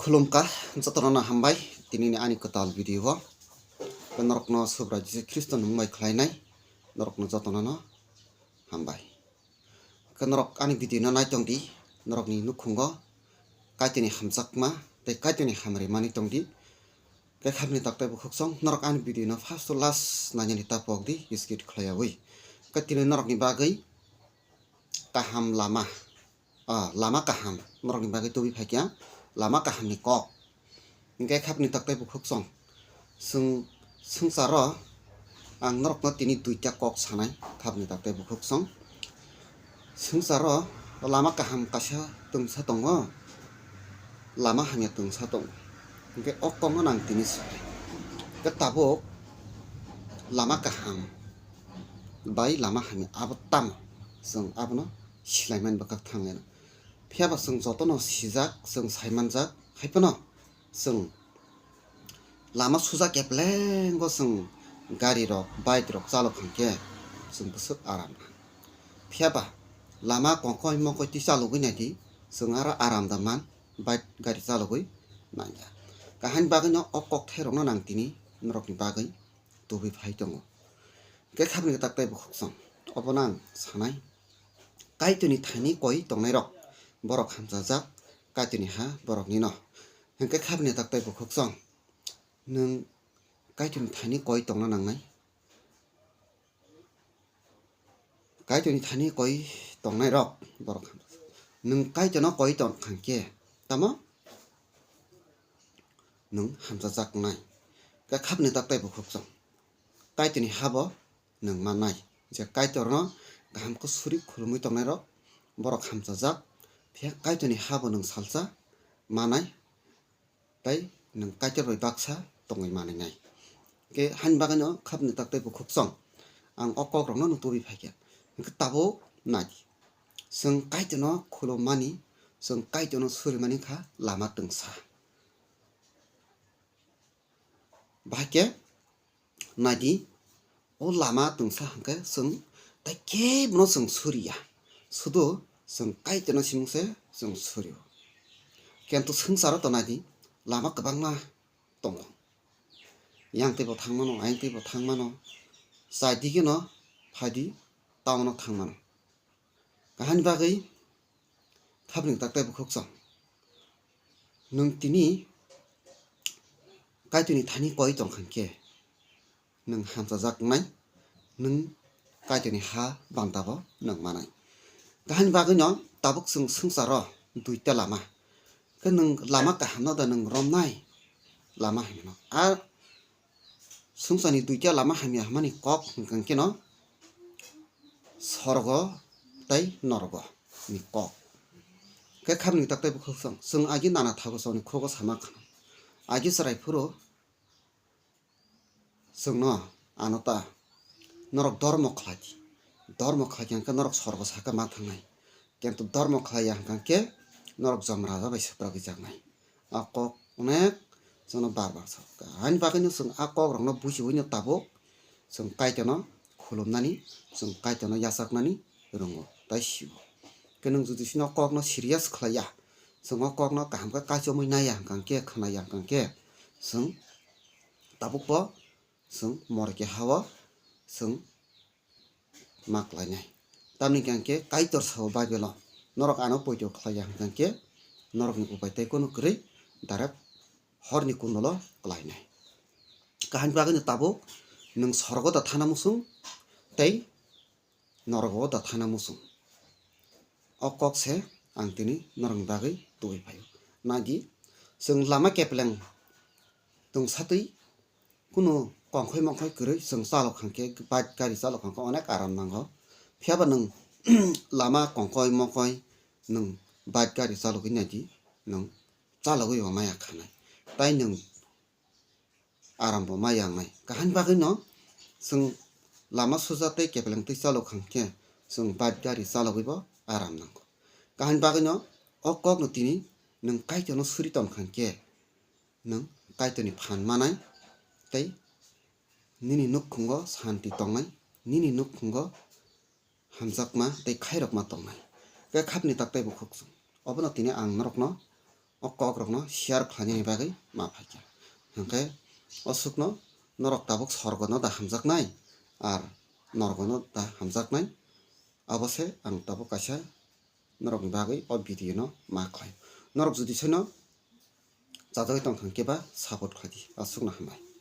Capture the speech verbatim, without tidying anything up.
Khulumkha, jotono no hambai, tinini ani kwtal video o. Norokno Subrai Jisu Khristo ni mung bai khlainai, norokno jotono no hambai. Khe norok ani video no naitong di, norokni nukhungo Kaitorni hamjakma tei Kaitorni hamari manwi tong di. Khe khapni tak tei bukhuksong, norok ani video no first to last nainani ta pok di, skip khlaiyawi. Khe tini norokni bagwi kaham lama, ah, lama kaham, norokni bagwi tubui phaikha lama kahamni kok. Hinkhe khapni tak tei bukhuksong, chwng swngcharo ang norokno tini duita kok sanai, khapni tak tei bukhuksong. Swngcharo lama kaham kaisa twngsa tongo, lama hamya twngsa tongo. Hinkhe o kokno ang tini sanai. Khe tabuk lama kaham bai lama hamya abo tamo, chwng abono silaimani bwkhak thanglaina. Phiya ba chwng jotono sijak, chwng saimanjak, hai phano chwng lama suja kepleng o chwng gari rok, bike rok chalok khankhe chwng bwswk aram. Phiya ba lama kongkoi mokoi twi chalogwi naidi, chwng aro aram da man, bike gari chalogwi nangya. Kaham bagwino o kokthairokno nang tini norokni bagwi tubui phai tongo. Khe khapni tak tei bukhuksong, obono ang sanai. Kaitorni thani koi tongnairok, borok hamchajak, Kaitorni ha boroknino. Hinkhe khapni tak tei bukhuksong, nwng Kaitorni thani koi tongna nangnai. Kaitorni thani koi tongnairok, borok hamchajak. Nwng Kaitorno koi tong khankhe, tamo nwng hamchajaknai. Khe khapni tak tei bukhuksong, Kaitorni habo nwng mannai. Je Kaitorno kaham khe suri khulumwi tongnairok, borok hamchajak. Phiya Kaitorni habo nwng salsa manai, tei nwng Kaitor bai baksa tongwi manwi nai. Khe haini bagwino khapni tak tei bukhuksong, ang o kokrokno nwng tubui phaikha. Hinkhe tabuk nai di, chwng Kaitorno khulummani, chwng Kaitorno surimani kha lama twngsa. Bahai khe nai di, o lama twngsa hwnkhe chwng tei kebono chwng suriya, sudu chwng Kaitorno simungse chwng surio. Kintu swngcharo to nai di, lama kwbangma tongo. Yang teibo thang mano, ayang teibo thang mano, chai digeno phai di, town o thang mano. Kahani bagwi khapni tak tei bukhuksong, nwng tini Kaitorni thani koi tong khankhe, nwng hamchajak wngnai, nwng Kaitorni ha bantabo nwng manai. Kahani bagwino tabuk chwng swngcharo duita lama. Khe nwng lama kahamno da nwng romnai lama hinwi mano. A swngcharni duita lama hamya hwnmani kok hwnkhe no sorgo tei norgo ni kok. Khe khapni tak tei bukhuksong, chwng agi nana thago chwngni khugo sama khano. Agi chwrai phuru chwngno ano ta norok dormo khlai di. Dormo khlai khe hwnkhe norok sorgo saka ma thangnai. Kintu dormo khlai ya hwnkhe norok Jomraja bai swprak jaknai. A kok onek chwngno bar bar sa. Ani bagwino chwng a kokrokno buchiwino tabuk chwng Kaitorno khulumnani, chwng Kaitorno yachaknani rwngo tei sio. Khe nwng jodi chini o kokno serious khlai ya, chwng o kokno kaham khe kaichomwi nai ya hwnkhe, khna ya hwnkhe, chwng tabukbo chwng morke ha-o chwng ma klainai. Tamni hwnkhe Kaitor sao Bible-o, "Norok ano poito khlai ya hwnkhe norokni upai tei kunu kwrwi, direct horni kundolo klainai." Kaham bagwino tabuk nwng sorgo da thana muchung tei norogo da thana muchung. O kok se ang tini norokni bagwi tubui phaio. Nai di, chwng lama kepleng twngsatwi kunu kongkhoi mongkhoi kwrwi chwng chalok khankhe, bike gari chalok khankhe onek aram nango. Phiya ba nwng lama kongkhoi mongkhoi nwng bike gari chalogwi nai di, nwng chalogwi bo maya khanai. Tai nwng aram bo ma yangnai. Kaham bagwi no chwng lama suja tei kepleng twi chalok khankhe chwng bike gari chalogwi bo aram nango. Kaham bagwi no o kok no tini nwng Kaitor no suri ton khankhe nwng Kaitor ni phan manai tei nini nukhungo santi tongnai, nini nukhungo hamjakma tei khairokma tongnai. Khe khapni tak tei bukhuk chwng. Obono tini ang norokno o kokrokno share khlainani bagwi ma phaikha. Hwnkhe o sukno norok tabuk sorgono da hamjaknai, ar norgono da hamjaknai, abo se ang tabuk kaisa norokni bagwi o video no ma khlai. Norok jodi seno chajagwi tongthang khe ba support khlai di. Aswkno hambai.